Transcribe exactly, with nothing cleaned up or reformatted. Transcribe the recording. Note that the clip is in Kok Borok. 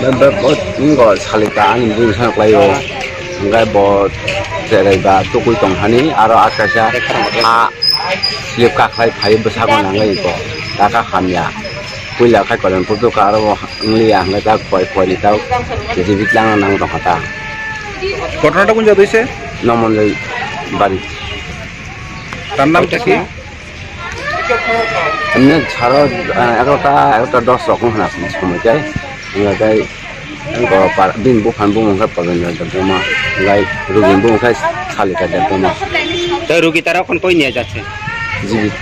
Bo, bo, bo salika ani bwsano khlaio. Hwnkhe bo cherai ba tukui tong thani, aro a kaisa ha slip kakhlai phai bwsakno nangwi bo taka hamya. Puila khai kolen putuka aro wngliya hwnkhe ta koi koi ni ta J C B tlangna nang tongkha ta. ঘটনাটা কোন জায়গাতে হয়েছে? Nomonjoi bari. তার নামটা কি? Emne saro, ah, egarota, egarota dos rok wng khna somoi tei, wngya tei, wngkha par-, bini buphang bumung khe Pabendra Debbarma, tei rugini bumung khe Salika Debbarma. তো রুগী তারা এখন কই নিয়ে যাচ্ছে? Jibit.